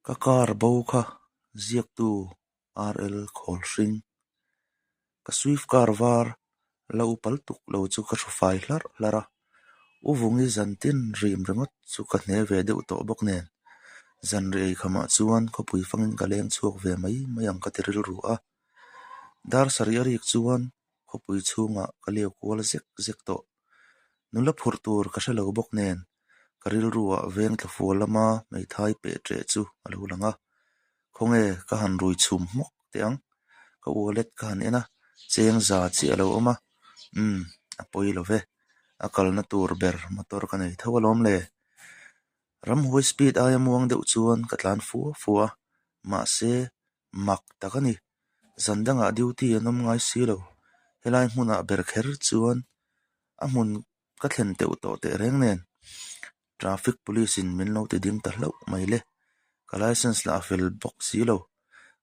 Ka car bo kha ziaktu RL Khawlhring. Ka Swift car var la upal tuk lo chu ka hru fai hlarh hlarh a, U Vungi zantin rim ringawt chu ka hne ve deuh tawh bawk nen, zanri ei khamah chuan khawpui fangin ka leng chhuak ve mai mai ang ka ti rilru a. Dar sarih a rik chuan khawpui chhungah ka leu kual zek zek tawh. Nula phurh tur ka hre lo bawk nen, ka rilruah veng tla fual lama hmeithai peh ṭeh chu a lo lang a. Khawnge ka han rui chhum hmawk teh ang? Ka wallet ka han en a, cheng za chiah a lo awm a. Umm, a pawi lo ve. A kalna tur ber motor ka nei tho alawm le. Ramhuai speed aia muang deuh chuan ka tlan fua fua a, mahse Mak tak a ni. Zan dangah duty an awm ngai si lo. Helai hmunah ber kher chuan a hmun ka thlen teuh tawh teh reng nen traffic police in min lo ti ding ta hlauh mai le. Ka license lah a fel bawk si lo.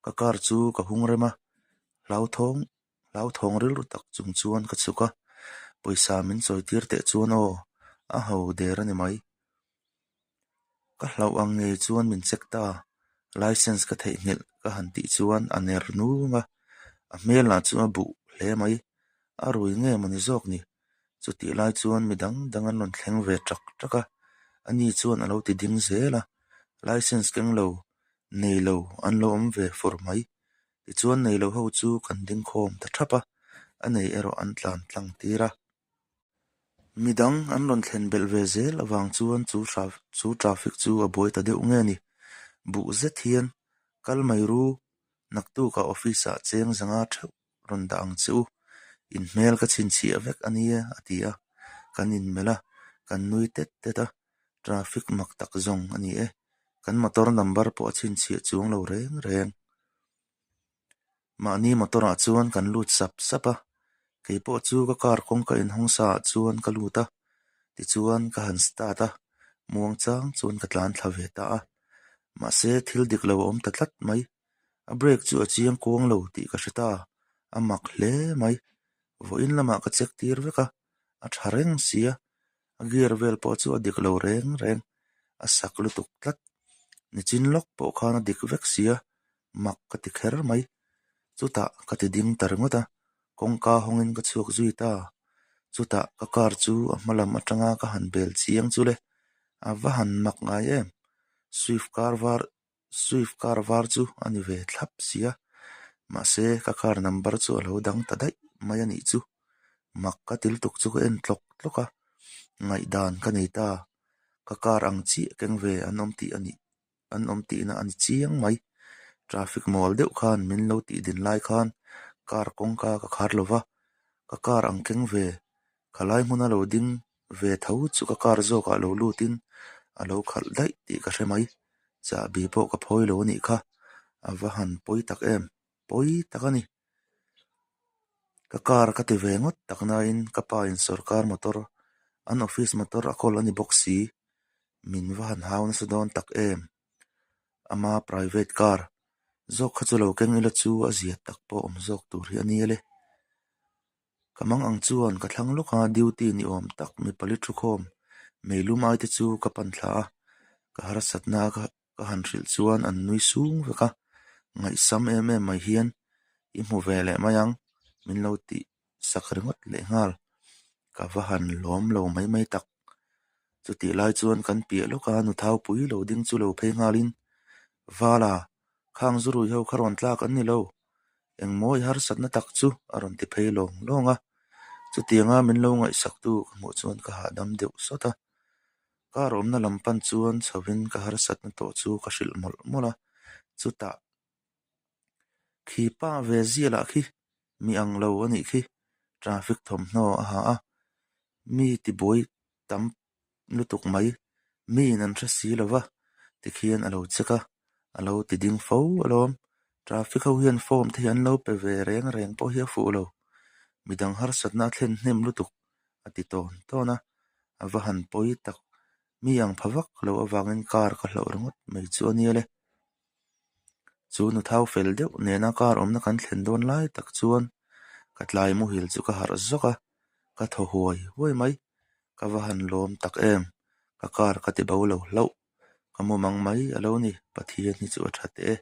Ka car chu ka hung rem a, hlauthawng hlauthawng rilru tak chung chuan ka chhuk a. Pawisa min chawi tir teh chuan aw, a ho der a ni mai. Ka hlauh ang ngei chuan min check ta, license ka theihnghilh ka han tih chuan a ner nung a, a hmel lah chu a buh hle mai, a rui nge mawni zawk ni? Chutih lai chuan mi dang dang an rawn thleng ve ṭak ṭak a, ani chuan a lo ti ding zel a, license keng lo, nei lo an lo awm ve fur mai. Tichuan nei lo ho chu kan ding khawm ta ṭhap a, a nei erawh an tlan tlang tir a. Midang an rawn thlen belh ve zel avang chuan chu chu traffic chu a buai ta deuh nge ni. Buh zet hian kal mai ru, naktukah office ah cheng zanga theuh rawn dah ang che u, in hmel ka chhinchhiah vek a nia a ti a, kan inmelh a, kan nui tet tet a, traffic mak tak zawng a ni e, kan motor number pawh a chhinchhiah chuang lo reng reng. Mahni motor ah chuan kan lut sap sap a, kei pawh chu ka car kawngka inhawng sa ah chuan ka lut a, tichuan ka han start a, muang chang chuan ka tlan thla ve ta a, mahse thil dik lo a awm ta tlat mai, a brake chu a chiang kuang lo tih ka hre ta, a mak hle mai, vawiin lamah ka check tir vek a, a tha reng sia, a gear vel pawh chu a dik lo reng reng, a sak lutuk tlat, nichin lawk pawh khan a dik vek sia. Mak ka ti kher mai. Chutah ka ti ding ta ringawt a, kawngka hawngin ka chhuak zui ta. Chutah ka car chu a hma lam atanga ka han bel chiang chu le, a va han mak ngai em. Swift car var Swift car var chu a ni ve thlap sia, mahse ka car number chu a lo dang ta daih mai a nih chu. Mak ka ti lutuk chu ka en tlawk tlawk a, ngaihdan ka nei ta. Ka car ang chiah keng ve an awm tih a nih. an awm tihna a ni chiang mai. Traffic mawl deuh khan min lo tih din lai khan car kawngka ka khar lo va, ka car ang keng ve, khalai hmuna lo ding ve tho chu ka car zawkah lo lutin a lo khalh daih tih ka hre mai. Chahbi pawh ka phawi lo a nih kha, a va han pawi tak em, pawi tak a ni. Ka car ka ti ve ngawt tak nain ka pa in sawrkar motor, an office motor a kawl a ni bawk si. Min va han hau nasa dawn tak em? Ama private car zawk kha chu lo keng ila chu a zia tak pawh awm zawk tur hi a nia le. Ka mang ang chuan ka thlang lawk a, duty ni awm tak mipali thukhawm meilum ai te chu ka pan thla a, ka harsatna ka ka han hrilh chuan an nui sung vek a, ngaihsam em em mai hian i hmu ve leh mai ang min lo tih sak ringawt leh nghal. Ka va han lawm lo mai mai tak. Chutih lai chuan kan piah lawk a nuthaupui lo ding chu lo phei nghalin, Vala, khang zurui ho kha rawn tlak an ni lo. Engmaw i harsatna tak chu a rawn ti phei lawng lawng a. Chutianga min lo ngaihsaktu ka hmuh chuan ka hahdam deuh sawt a. Car awmna lam pan chuan chhovin ka harsatna tawh chu ka hrilh mawlh mawlh a. Chutah khi pa ve zia lah khi mi ang lo a nih khi traffic thawmhnaw a ha a, mi tibuai tam lutuk mai, miin an hre si lo va tikhian a lo check a, a lo ti ding fo alawm. Traffic ho hian form te hi an lo pe ve reng reng pawh hi a fuh lo, midang harsatna a thlen hnem lutuk a ti tawn tawn a, a va han pawi tak. Mi ang pha vak lo avangin car ka hlauh ringawt mai chu a nia le. Chu nuthau fel deuh nena car awmna kan thlen dawn lai tak chuan ka tlai muhil chu ka harh zawk a, ka thaw huai huai mai. Ka va han lawm tak em, ka car ka ti bo lo hlauh. Ka mumang mai a lo ni, Pathian hi chu a tha teh e.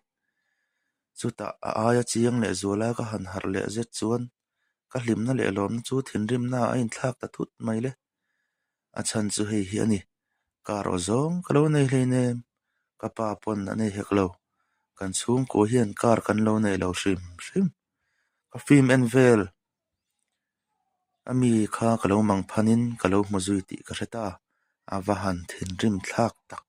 Chutah a aia chiang leh zuala ka han harh leh zet chuan ka hlimna leh lawmna chu thinrimna a inthlak ta thut mai le. A chhan chu hei hi a ni, Car aw zawng ka lo nei hleinem, ka pa pawn a nei hek lo, kan chhungkua hian car kan lo nei lo hrim hrim. Ka film en vel a mi kha ka lo mang phanin ka lo hmu zui tih ka hre ta, a va han thinrim thlak tak.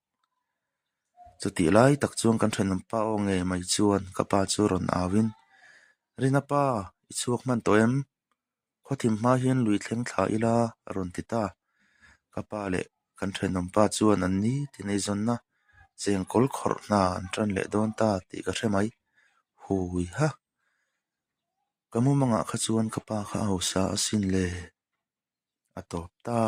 Chutih lai tak chuan kan thenawm pa aw ngei mai chuan ka pa chu rawn au in, Rina pa, i chhuak hman tawh em? Khawthim hma hian lui thleng thla ila a rawn ti ta. Ka pa leh kan thenawm pa chuan an ni tin eizawnna chengkawl khawrh hna an tan leh dawn ta tih ka hre mai. Hui ha! Ka mumangah kha chuan ka pa kha a hausa asin le. A tawp ta.